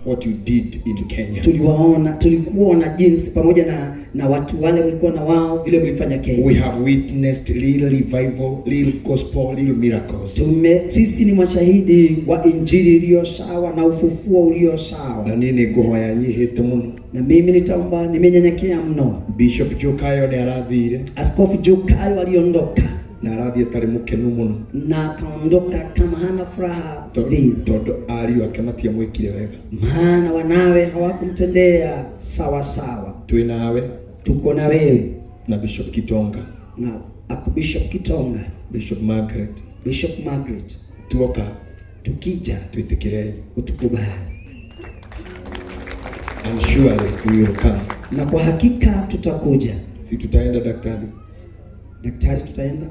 What you did in Kenya. Tuliwaona, tulikuona jinsi pamoja na watu wale mlikuwa na wao vile mlifanya Kenya. We have witnessed real revival, real gospel, real miracles. Sisi ni mashahidi wa injili iliyo sawa na ufufuo ulio sawa. Na niĩ nĩ ngũhoya nyihĩte mũno. Na mimi nitaomba, nimenyenyekea mno. Bishop Jokayo nĩ arathire. Askofu Jokayo aliondoka. Na arathiĩ atarĩ mũkenu mũno. Na akaondoka kama hana furaha vile, tondũ ariũ ake matiamwĩkire wega. Maana wanawe hawakumtendea sawa sawa. Twĩ nawe. Tuko na wewe. Na Bishop Kitonga. Na Bishop Kitonga. Bishop Margaret. Bishop Margaret. Tuoka. Tukija. Twĩtĩkĩrei. Utukubali. And surely we will come. Na kwa hakika tutakuja. Si tutaenda, daktari? Daktari, tutaenda.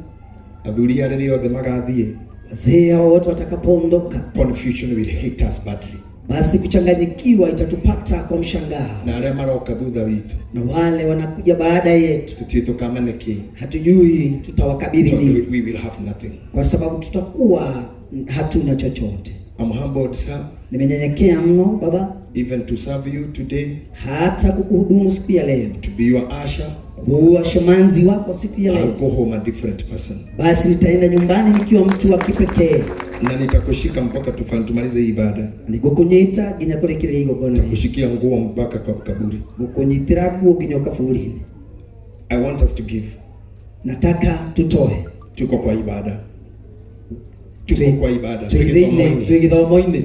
Athuri arĩa othe magathiĩ. Wazee hao wote watakapoondoka. Confusion will hit us badly. Basi kuchanganyikiwa itatupata kwa mshangao. Na arĩa maroka thutha witũ. Na wale wanakuja baada yetu. Tũtiũĩ tũkamane kĩ. Hatujui tutawakabidhi nini. We will have nothing. Kwa sababu tutakuwa hatuna chochote. I'm humbled, sir. Nimenyenyekea mno, baba. Even to serve you today. Hata kukuhudumu siku ya leo. To be your usher. Kuwa shemasi wako siku ya leo. I'll go home a different person. Basi nitaenda nyumbani nikiwa mtu wa kipekee. Na nitakushika mpaka tumalize hii ibada. Nigukunyita nginya turikirie igongona. Nitakushikia nguo mpaka kwa kaburi. Gukunyitira nguo nginya kaburini. I want us to give. Nataka tutoe. Tuko kwa ibada. Tuko kwa ibada. Twĩ gĩthomo-inĩ.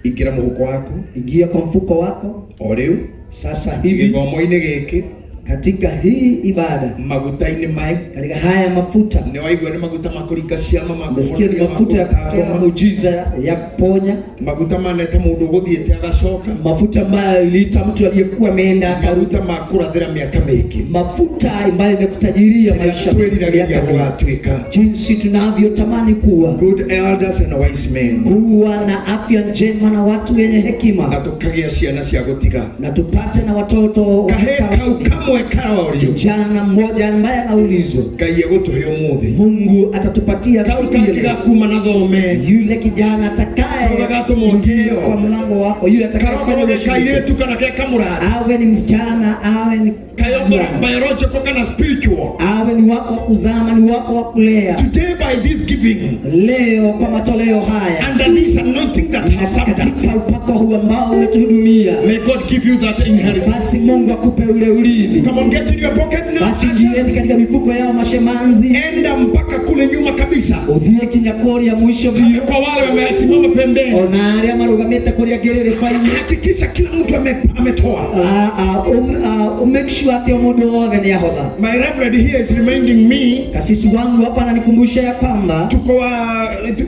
Ingira mũhuko waku. Ingia kwa mfuko wako. O rĩu. Sasa hivi. Gĩthomo-inĩ gĩkĩ. Katika hii ibada. Maguta-inĩ maya. Katika haya mafuta. Nĩ waigua nĩ maguta ma kũringa ciama, ma Umesikia ni mafuta ya kutenda muujiza, ya kuponya. Maguta manete mũndũ ũgũthiĩte agacoka. Mafuta ambayo iliita mtu aliyekuwa ameenda akarudi. Maguta ma kũrathĩra mĩaka mĩingĩ. Mafuta ambayo imekutajiria maisha Twĩriragĩria gũgatuĩka. Jinsi tunavyotamani kuwa. Good elders and wise men. Kuwa na afya njema na watu wenye hekima. Na tũkagĩa ciana cia gũtiga. Na tupate na watoto. Kahĩĩ kau kamwe karorio. Kijana mmoja ambaye anaulizwa. Ngai egũtũhe ũmũthĩ. Mungu atatupatia Kau siku ile. kangĩga kuma na thome. Yule kijana atakaye kwa mlango wako, yule atakayefanya kairĩtu kana ke kamũrathi. Awe ni msichana, awe ni Biological kana spiritual. Awe ni wako wa kuzaa, ni wako wa kulea. Today by this giving. Leo kwa matoleo haya. Under this anointing that has served us. Katika upako huu ambao umetuhudumia. May God give you that inheritance. Basi Mungu akupe ule urithi. Come on, get in your pocket now. Basi ingieni katika mifuko yao mashemanzi. Enda mpaka kule nyuma kabisa. Uthie kinya kuria mwisho biũ. Kwa wale wamesimama pembeni. Ona aria marugamite kuria ngĩrĩrĩba-inĩ. Hakikisha kila mtu ametoa. Make sure ati o mũndũ wothe nĩ ahotha. My reverend here is reminding me. Kasisi wangu hapa ananikumbusha ya kwamba tuko we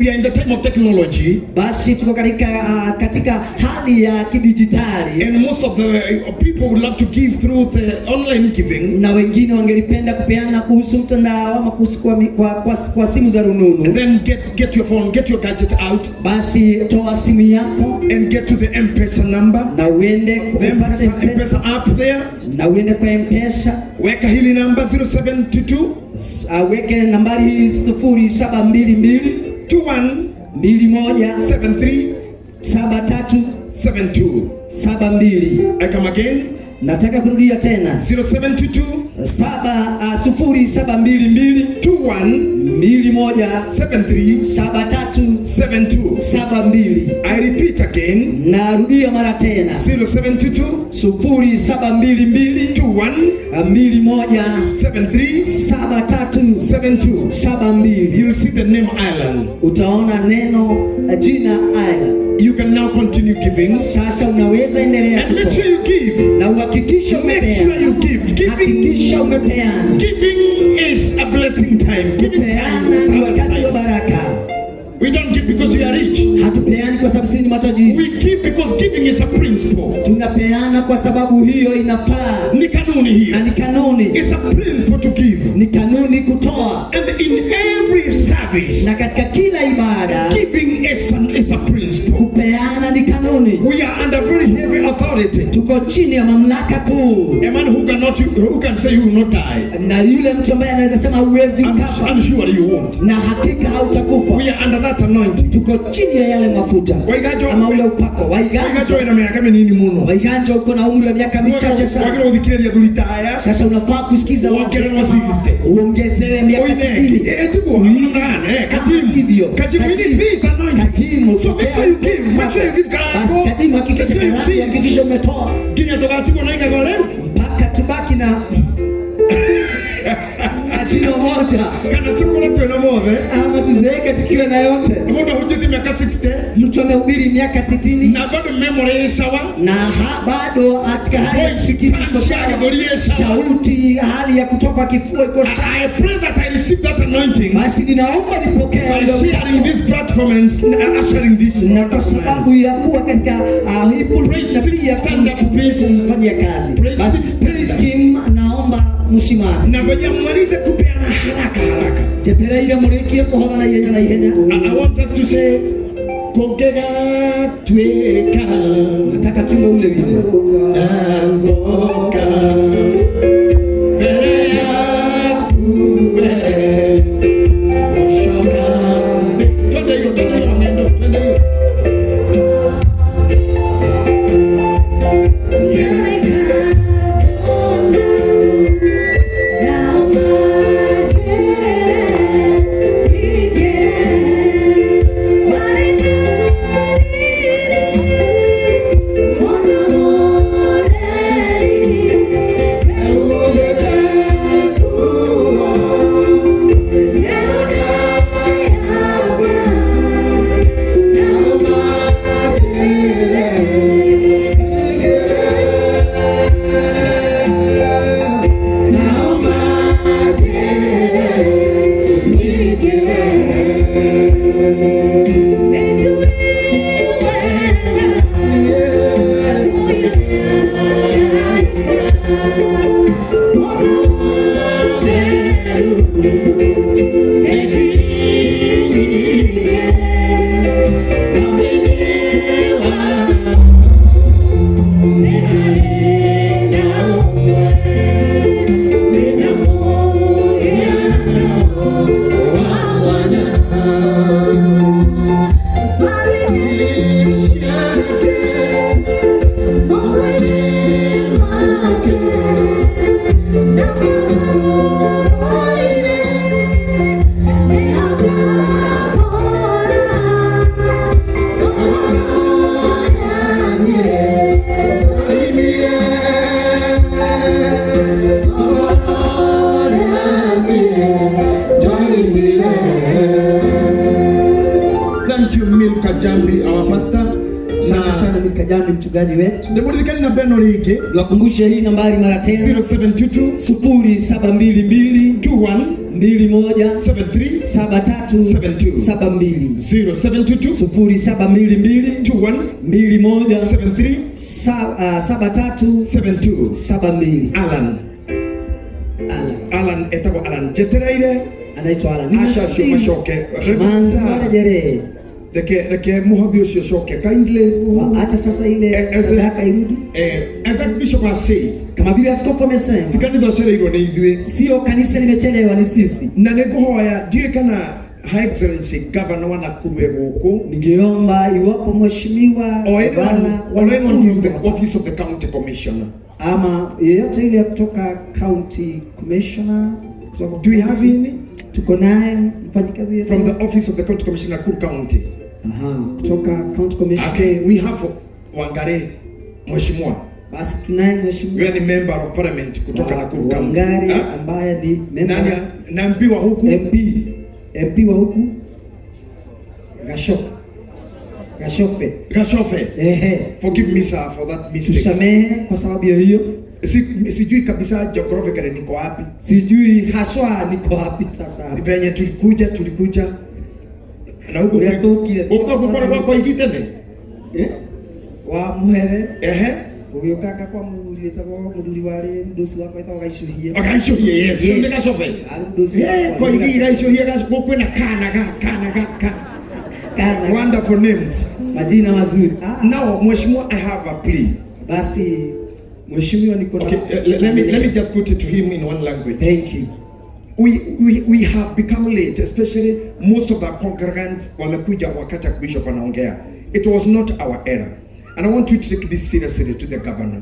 are in the time of technology. Basi tuko katika hali ya kidijitali. And most of the people would love to give through the online giving. Na wengine wangelipenda kupeana kuhusu mtandao ama kuhusu kwa simu za rununu. Then get your phone, get your gadget out. Basi toa simu yako. And get to the M-Pesa number. Na uende The upate M-Pesa app there. Na uende kwa M-Pesa. Weka hili namba 0722. Aweke nambari hii 0722 21 21 73 73 72. 72. I come again. Nataka kurudia tena. 0722 0722 21 21 73 73 72. 72. I repeat again. Narudia mara tena. 0722 0722 21 21 73 73 72. 72. You'll see the name Island. Utaona neno jina Island. You can now continue giving. Sasa unaweza endelea And make sure you give. Na uhakikishe Make sure you give. Giving, Hakikisha umepeana. Giving is a blessing time. Giving time is Kupeana ni wakati wa time. baraka. We don't give because we are rich. Hatupeani kwa sababu sisi ni matajiri. We give because giving is a principle. Tunapeana kwa sababu hiyo inafaa. Ni kanuni hiyo. Na ni kanuni. It's a principle to give. Ni kanuni kutoa. And in every service, Na katika kila ibada, giving is a principle. kupeana Kupeana ni kanuni. We are under very heavy authority. Tuko chini ya mamlaka kuu, A man who cannot, who can say you will not die. Na yule mtu ambaye anaweza sema huwezi ukafa, I'm sure you won't. Na hakika hautakufa. We are under that anointing. Tuko chini ya yale mafuta Waiganjo, ama ule upako. Waiganjo Waiganjo, ina miaka minini muno. Waiganjo, uko na umri wa miaka michache sana. Wagire guthikiriria thuri ta aya. Sasa unafaa kusikiza wazee Wongererwo kama hawa. 60. Uongezewe miaka 60. Sivyo. Kachimu, we need this anointing. Katimu, So make sure you give. Make sure you give basi karango. katimu, hakikisha Make sure you karango, give. hakikisha umetoa Nginya tugatigwo na igago riu. Mpaka tubaki na jino moja Kana tukure twina mothe. Ama tuzeeke tukiwa na yote. Mundu ahunjĩtie miaka 60 Mtu amehubiri miaka 60 na bado memory ĩ sawa. Na bado katika hali ya Voice kusikika iko punch sawa. gĩthũri ĩ sawa. Sauti, hali ya kutoka kifua iko sawa. I pray that I receive that anointing Basi ninaomba nipokee by ule sharing this platform and ushering this na kwa wonderful man. Sababu ya kuwa katika hii pulpit Praise na team, pia stand up, please. Kumfanyia kazi. Praise Basi team, stand praise up. team, naomba msimame. Na ngoja mmalize kupeana haraka haraka. Jetereire murikie kuhotha na ihenya na ihenya. I want us to say kũngĩgatuĩka Nataka tuimbe ule wimbo. Nangoka mbere yaku we gũcoka. Twende hiyo, twende hiyo, ng'endo, twende hiyo. Thank you, Milka Jambi, our pastor. Asante Na sana Milka Jambi, mchungaji wetu. ndĩmũririkanie namba ĩno rĩngĩ. Niwakumbushe hii nambari mara tena. 0722 0722 21 21 73 73 72. 72. 0722 0722 21 21 73 73 72. 72. Alan. Alan. Alan etagwo Alan njetereire Anaitwa Alan. Aca acio macoke. Manzi warejelee. Reke mũhothi ũcio ũcoke kindly. Acha sasa ile sadaka irudi. As that bishop has said, Kama vile askofu amesema, ti kanitha ũcereirwo nĩ ithuĩ. Sio kanisa limechelewa, ni sisi. Na nĩ ngũhoya ndiũĩ kana Her Excellency Governor wa Nakuru e gũkũ Ningeomba iwapo mheshimiwa or anyone, gavana wa or anyone from the Nakuru office of the county commissioner. Ama yeyote ile kutoka county commissioner, kutoka Do we have any tuko naye mfanyikazi yetu from the office of the county commissioner, Nakuru County? Aha, kutoka county commissioner. Okay, we have Wangare mheshimiwa. Basi tunaye mheshimiwa. Yeye ni member of parliament kutoka Nakuru County. Wangare Ha? ambaye ni member Nani naambiwa huku? MP, MP wa huku Gashoka. Gashofe. Gashofe. Ehe. Forgive me sir for that mistake. Tusamehe kwa sababu ya hiyo. Sijui kabisa geographically niko wapi. Sijui haswa niko wapi sasa. Venye tulikuja na huko Uria tukire. Huko kwa kwa igitene. Eh? Wa muhere. Ehe. Ugiukanga kwa muthuri wetagwo muthuri wari mdosi wakwa etagwo Gaicuhie. Gaicuhie, yes. Yes. Nĩ Gacobe. Arĩ mdosi Eh, wakwa. kwa igi Gaicuhie gũkwĩna kana ga kana ga ka. Kana. Wonderful names. Majina mazuri. Now, Mheshimiwa, I have a plea. Basi mheshimiwa, niko na Okay, let me just put it to him in one language. Thank you. We have become late, especially most of the congregants wamekuja wakati Bishop anaongea. It was not our error. And I want you to take this seriously to the governor.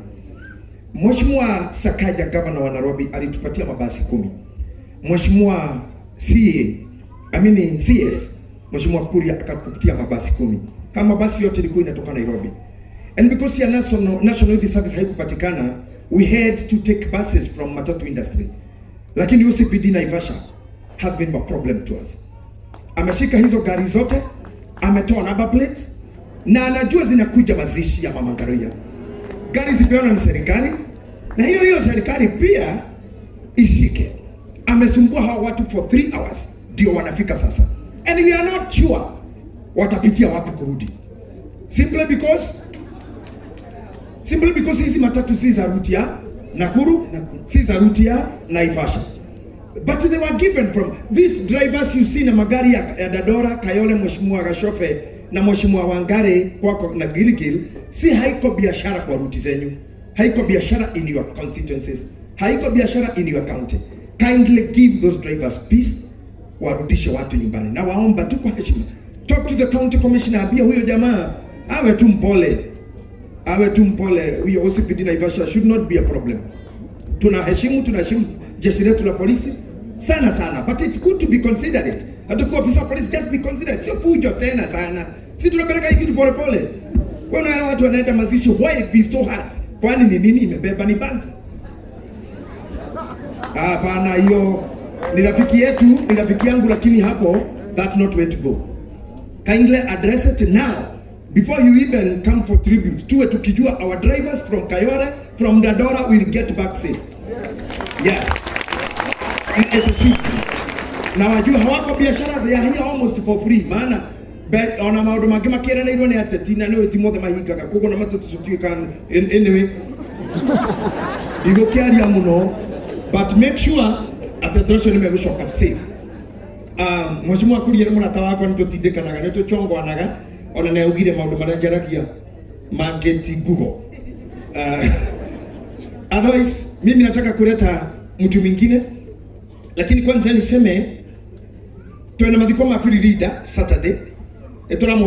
Mheshimiwa Sakaja, governor wa Nairobi, alitupatia mabasi 10. Mheshimiwa CA, I mean CS, Mheshimiwa Kuria akatupatia mabasi 10. Kama mabasi yote ilikuwa inatoka Nairobi. And because ya National Youth Service haikupatikana, we had to take buses from matatu industry. Lakini OCPD Naivasha has been a problem to us. Ameshika hizo gari zote, ametoa number plates na anajua zinakuja mazishi ya Mama Ngaruiya. Gari zipeanwa na serikali na hiyo hiyo serikali pia ishike. Amesumbua hawa watu for 3 hours ndio wanafika sasa, and we are not sure watapitia wapi kurudi, simply because hizi matatu si za route ya Nakuru, Nakuru. Si za route ya Naivasha, but they were given from these drivers you see na magari ya Dandora, Kayole, Mheshimiwa Gashofe na Mheshimiwa Wangare kwako na Gilgil, si haiko biashara kwa route zenyu, haiko biashara in your constituencies, haiko biashara in your county. Kindly give those drivers peace, warudishe watu nyumbani, na waomba tu kwa heshima, talk to the county commissioner, ambia huyo jamaa awe tu mpole, awe tu mpole. Huyo OCPD Naivasha should not be a problem. Tunaheshimu jeshi letu la polisi sana sana, but it's good to be considerate. Hata kuwa ofisa wa polisi, just be considerate, sio fujo tena sana. Si tunapeleka hii kitu pole pole. Kwa nini watu wanaenda mazishi? Why it be so hard? Kwani ni nini imebeba? Ni bangi? Hapana, hiyo ni rafiki yetu, ni rafiki yangu, lakini hapo that not way to go. Kindly address it now before you even come for tribute. Tuwe tukijua our drivers from Kayole, from Dandora will get back safe. Yes. It should be. Na wajua hawako biashara, they are here almost for free, maana ona maundu mangĩ makĩranĩirwo nĩ ateti na nĩ ti mothe mahingaga, koguo na matatu tũtuĩka. Anyway, ndigũkĩaria mũno, but make sure atĩ andũ acio nĩ megũcoka safe. Mheshimiwa Kuria nĩ mũrata wakwa, nĩ tũtindĩkanaga, nĩ tũchongwanaga, ona nĩ augire maũndũ marĩa njaragia mangĩ ti Google. Otherwise mimi nataka kuleta mtu mwingine, lakini kwanza niseme twena mathiko ma Free Leader Saturday. Ĩtũramũ